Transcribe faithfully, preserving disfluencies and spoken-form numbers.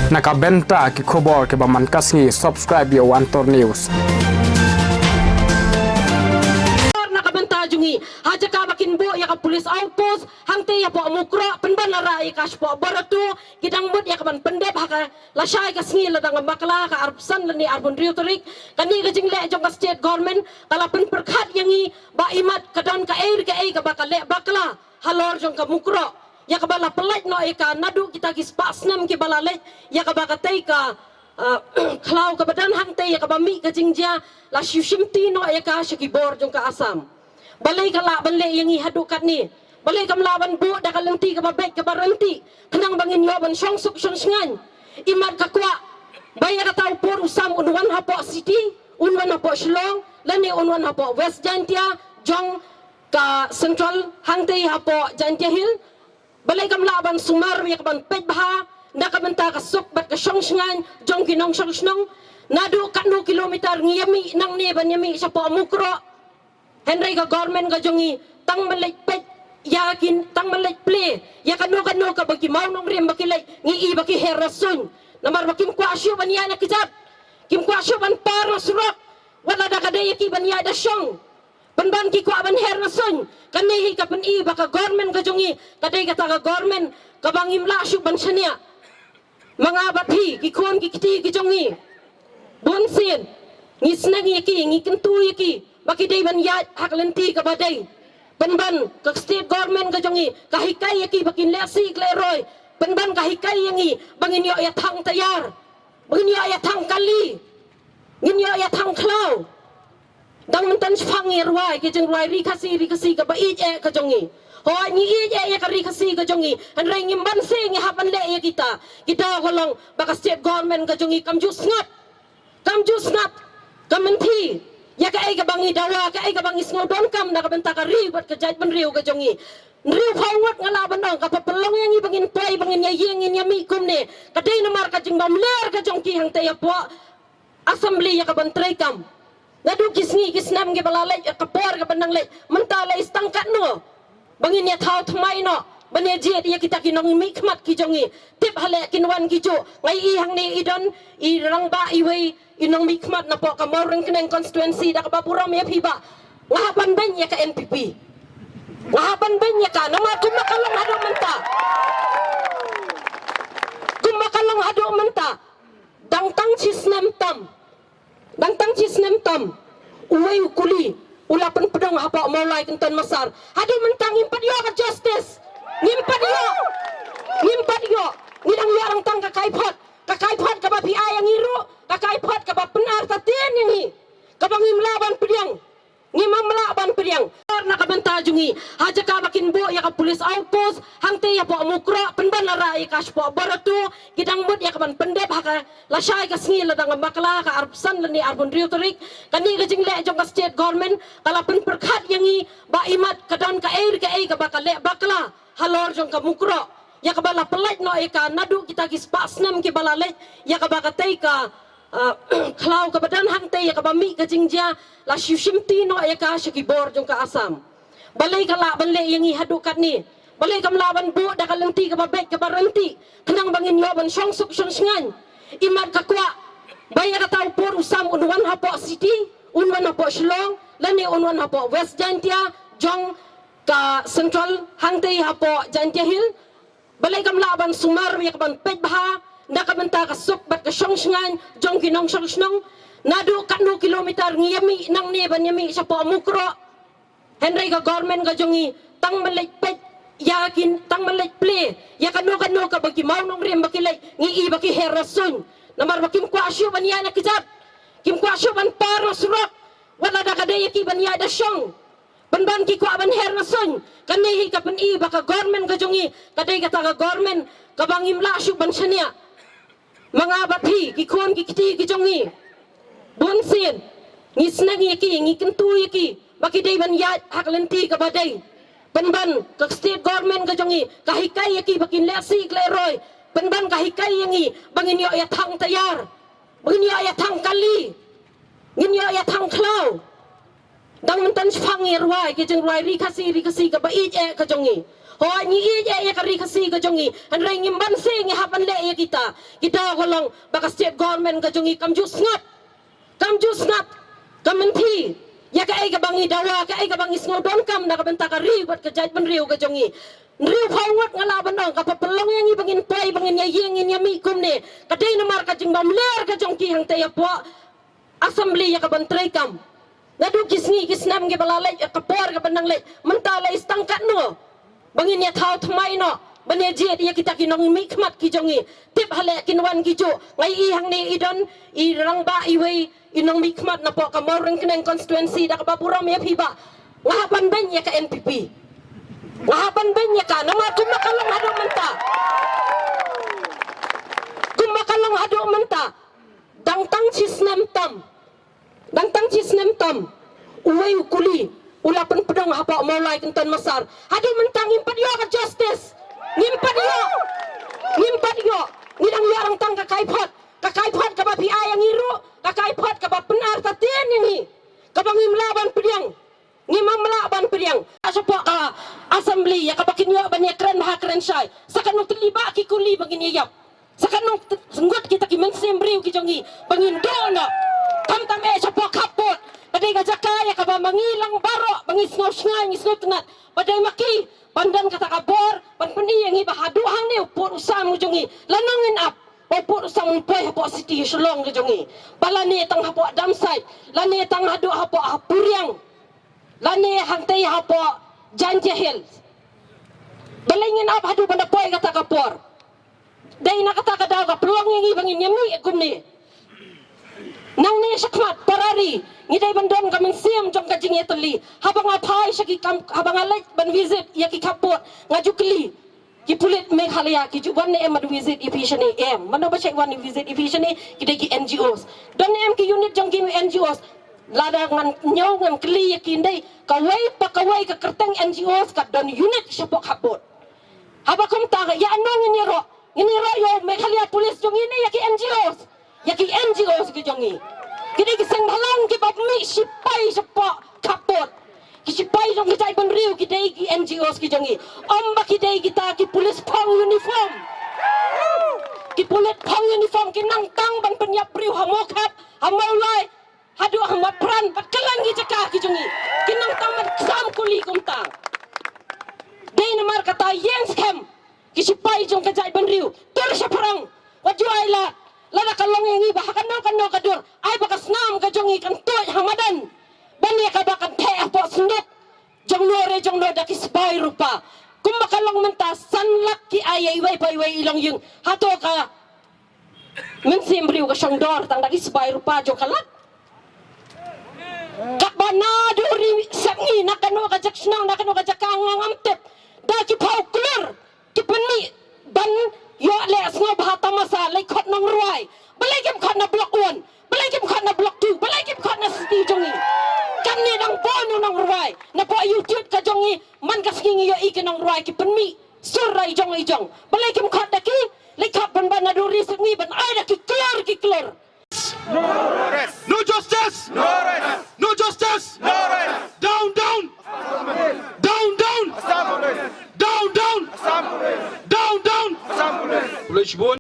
Na ka bynta ki khubor kiba man ka sngi, subscribe ïa u Antor News. Na ka bynta jong ngi, ha jaka ba kin buh ïa ka police outpost hangtei hapoh Mukroh, pynban la rah ïa ka shapoh Barato, ki dang mut ïa ka ban pyndep ha ka lashai ka sngi, la dang bakla ka arphew san lane arphew hynriew tarik. Kane ka jingleh jong ka state government ka la pynpyrkhat ïa ngi ba imat ka don kaei re kaei kaba ka leh bakla halor jong ka Mukroh, ïa kaba la pyllait noh ïa ka naduh kita ki spah snem kiba la leit, ïa kaba katei ka, uh, khlaw kaba don hangtei, ïa kaba mih ka jingjia, la shu shimti noh ïa ka sha ki bor jong ka Assam. Balei ka lah ban leh ïa ngi haduh katne? Balei kam lah ban buh da ka lynti kaba beit kaba ryntih, khnang ba ngin ïoh ban shong suk shong shngaiñ? Imat ka kwah ba ïa kata u por u sam un wan hapoh city, un wan hapoh Shillong, lane un wan hapoh West Jaintia jong ka Central hangtei hapoh Jaintia Hills. Balei kam lah ban sumar ïa ka ban peit bha na ka bynta ka suk bad ka shong shngaiñ jong ki nongshong shnong? Naduh katno kilometer ngi ïa mih nangne ban ïa mih shapoh Mukroh? Hynrei ka government ka jong ngi tang ban leit peit ïa kin, tang ban leit plie ïa kano kano kaba ki mawnongrim ba ki leit, ngi i ba ki her na suiñ. Namar ba kim kwah shuh ban ïaid na kjat, kim kwah shuh ban par na surok, wat lada ka dei ïa ki ban ïaid da shong. Pynban ki kwah ban her na suiñ. Kane hi ka pyni ba ka government ka jong ngi ka dei kata ka government kaba ngim lah shuh ban shaniah. Ma nga bad phi, ki khun ki kti ki jong ngi, bun sien ngi sneng ïa ki, ngi kyntu ïa ki ba ki dei ban ïaid ha ka lynti kaba dei. Pynban ka state government ka jong ngi ka hikai ïa ki ba kin leh sih leh roi. Pynban ka hikai ïa ngi ba ngin ïoh ïa thang tayar, ba ngin ïoh ïa thang kali, ngin ïoh ïa thang khlaw. Dang mynta shipang ngi rwai ki jingrwai ri Khasi, ri Khasi kaba ïeit eh ka jong ngi. Hooid, ngi ïeit eh ïa ka ri Khasi ka jong ngi, hynrei ngim banse ngi hap ban leh ïa kita. Kita ka long ba ka state government ka jong ngi kam ju sngap, kam ju sngap, kam mynthi ïa kaei kaba ngi dawa, kaei kaba ngi sngew donkam na ka bynta ka ri bad ka jaitbynriew ka jong ngi. Hynriewphew ngut nga lah ban ong, ka pynlong ïa ngi ba ngin poi, ba ngin ïa ïeng, ngin ïa mih kumne, ka dei namar ka jingbymler ka jong ki hangtei hapoh Assembly ïa ka ban treikam. Naduh ki sngi ki snem kiba la leit, ka por kaba nang leit, mynta la i stang katno ba ngin ïa thaw thymmai noh ban ïa jied ïa kita ki nongmihkhmat ki jong ngi? Tip haleh kin wan ki juh. Nga i hangne i don i rangbah iwei i nongmihkhmat napoh ka Mawryngkneng constituency, da kaba burom ïa phi bah, nga hap ban beiñ ïa ka N P P. Nga hap ban beiñ ïa ka, namar kumba ka long haduh mynta, kumba ka long haduh mynta, dang tang shi snem tam, dang tang shi snem tam, uwei u kuli u la pynpdong hapoh Mawlai Kynton Massar. Haduh mynta ngim pat ïoh ka justice. Ngim pat ïoh. Ngim pat ïoh. Ngi dang ïoh dang tang ka kaiphod. Ka kaiphod kaba phi ai ïa ngi ruh, ka kaiphod kaba pynartatien ïa ngi, kaba ngim lah ban pdiang. Ngim lah ban pdiang. Na ka bynta jong ngi, ha jaka ba kin buh ïa ka police outpost hangtei hapoh Mukroh, pynban la rah ïa ka shapoh Barato, ki dang mut ïa ka ban pyndep ha ka lashai ka sngi, la dang bakla ka arphew san lane arphew hynriew tarik. Kane ka jingleh jong ka state government ka la pynpyrkhat ïa ngi ba imat ka don kaei re kaei kaba ka leh bakla halor jong ka Mukroh, ïa kaba la pyllait noh ïa ka naduh kita ki spah snem kiba la leit, ïa kaba katei ka, uh, khlaw kaba don hangtei, ïa kaba mih ka jingjia, la shu shimti noh ïa ka sha ki bor jong ka Assam. Balei ka lah ban leh ïa ngi haduh katne? Balei kam lah ban buh da ka lynti kaba beit kaba ryntih, khnang ba ngin ïoh ban shong suk shong shngaiñ? Imat ka kwah ba ïa kata u por u sam un wan hapoh city, un wan hapoh Shillong, lane un wan hapoh West Jaintia jong ka Central hangtei hapoh Jaintia Hills. Balei kam lah ban sumar ïa ka ban peit bha na ka bynta ka suk bad ka shong shngaiñ jong ki nongshong shnong? Naduh katno kilometer ngi ïa mih nangne ban ïa mih shapoh Mukroh? Hynrei ka government ka jong ngi tang ban leit peit ïa kin, tang ban leit plie ïa kano kano kaba ki mawnongrim ba ki leit, ngi i ba ki her na suiñ. Namar ba kim kwah shuh ban ïaid na kjat, kim kwah shuh ban par na surok, wat lada ka dei ïa ki ban ïaid da shong. Pynban ki kwah ban her na suiñ. Kane hi ka pyni ba ka government ka jong ngi ka dei kata ka government kaba ngim lah shuh ban shaniah. Ma nga bad phi, ki khun ki kti ki jong ngi, bun sien ngi sneng ïa ki, ngi kyntu ïa ki ba ki dei ban ïaid ha ka lynti kaba dei. Pynban ka state government ka jong ngi ka hikai ïa ki ba kin leh sih leh roi. Pynban ka hikai ïa ngi ba ngin ïoh ïa thang tayar, ba ngin ïoh ïa thang kali, ngin ïoh ïa thang khlaw. Dang mynta shipang ngi rwai ki jingrwai ri Khasi, ri Khasi kaba ïeit eh ka jong ngi. Hooid, ngi ïeit ïa ka ri Khasi ka jong ngi. Hynrei ngim banse ngi hap ban leh ïa kita. Kita ka long ba ka state government ka jong ngi kam ju sngap. Kam ju sngap. Kam mynthi ïa kaei kaba ngi dawa, kaei kaba ngi sngew donkam na ka bynta ka ri bad ka jaitbynriew ka jong ngi. Hynriewphew ngut nga lah ban ong, kaba pynlong ïa ngi ba ngin poi, ba ngin ïa ïeng, ngin ïa mih kumne, ka dei namar ka jingbymler ka jong ki hangta ïa pdeng Assembly ïa ka ban treikam. Naduh ki sngi ki snem kiba la leit, ka por kaba nang leit, mynta la i stang katno ba ngin ïa thaw thymmai noh ban ïa jied ïa kita ki nongmihkhmat ki jong ngi. Tip haleh kin wan ki juh. Nga i hangne i don i rangbah iwei i nongmihkhmat na pdeng ka Mawryngkneng constituency, da kaba burom ïa phi bah. Nga hap ban beiñ ïa ka N P P. Nga hap ban beiñ ïa ka, namar kumba ka long haduh mynta. Kumba ka long haduh mynta. Dang tang shi snem tam. Dang tang shi snem tam. Uwei u kuli u la pynpdong hapoh Mawlai Kynton Massar. Haduh mynta ngim pat ïoh ka justice. Ngim pat ïoh. Ngim pat ïoh. Ngi dang ïoh dang tang ka kaiphod. Ka kaiphod kaba phi ai ïa ngi ruh, ka kaiphod kaba pynartatien ïa ngi, kaba ngim lah ban pdiang. Ngim lah ban pdiang. Shapoh ka Assembly ïa kaba kin ïoh ban ïakren bha kren shai. Sa katno tylli bah ki kuli ba ngin ïa ïap. Sa katno ngut kita ki mynsiem briew ki jong ngi ba ngin duh noh. Khamtam eh shapoh khappud ba dei ka jaka ïa kaba ma ngi lang baroh ba ngi sngew shngaiñ, ngi sngew tynnad. Ba dei ma ki ban don kata ka bor ban pyni ïa ngi ba haduh hangne u pud u sam u jong ngi, lano ngin ap. Ba u pud u sam un poi hapoh city Shillong ka jong ngi. Ba lane tang hapoh Damsait, lane tang haduh hapoh Hapuriang, lane hangtei hapoh Jaintia Hills. Balei ngin ap haduh ban da poi kata ka por? Dei na kata ka daw ka pynlong ïa ngi ba ngin ïa mih kumne. Nangne shakhmat para ri ngi dei ban don ka mynsiem jong ka jingïatylli. Haba nga phai sha ki kam, haba nga leit ban visit ïa ki khappud, nga ju kylli ki pulit Meghalaya, ki ju wan ne em ban visit ïa phi shane? Em. Mano ba shait wan ïa visit ïa phi shane? Ki dei ki N G Os. Don ne em ki unit jong ki N G Os? Lada ngan ñiew ngan kylli ïa ki, dei kawei pa kawei ka kyrteng N G Os ka don unit shapoh khappud. Haba kumta ka ïa ano ngin ïaroh? Ngin ïaroh ïa u Meghalaya Police jong ngi ne ïa ki N G Os? Ïa ki N G Os ki jong ngi. Ki dei ki seng bhalang kiba mih shipai shapoh khappud. Ki shipai jong ki jaitbynriew ki dei ki N G Os ki jong ngi. Ym ba ki dei kita ki pulit phong uniform. Ki pulit phong uniform ki nang tang ban pynïap briew ha Mawkhat, ha Mawlai, haduh ha Mawphran bad kylleng ki jaka ki jong ngi. Ki nang tang ban sam kuli kumta. Dei namar kata ïeng skhem ki shipai jong ka jaitbynriew. Tur shaphrang, wat ju ai lad. Lada ka long ïa ngi ba ha kano kano ka dur, ai ba ka snam ka jong ngi kan tuid ha madan ban ïa kaba kan theh hapoh synduk jong no re jong no da ki sbai rupa. Kumba ka long mynta, san lak ki ai ïa iwei pa iwei i longïing. Hato ka mynsiem briew ka shong dor tang da ki sbai rupa jong ka lak? Katba naduh ri sepngi, na kano ka jaka shnong, na kano ka jaka, nga ngam tip, da ki phew klur ki pynmih ban ïoh leh sngewbha tamasa, leit khot nongrwai. Balei kim khot na Block One? Balei kim khot na Block Two? Balei kim khot na city jong ngi? Kane dang bun u nongrwai. Na pdeng YouTube ka jong ngi, man ka sngi ngi ïohi ki nongrwai ki pynmih sur ra i jong i jong. Balei kim khot da ki? Leit khot ban ban naduh ri sepngi ban ai da ki klur ki klur. No justice! No rest! No justice! No rest! Down, down! Down, down! Assam Police! Down, down! Assam Police! Down, down! Assam Police! Police bun.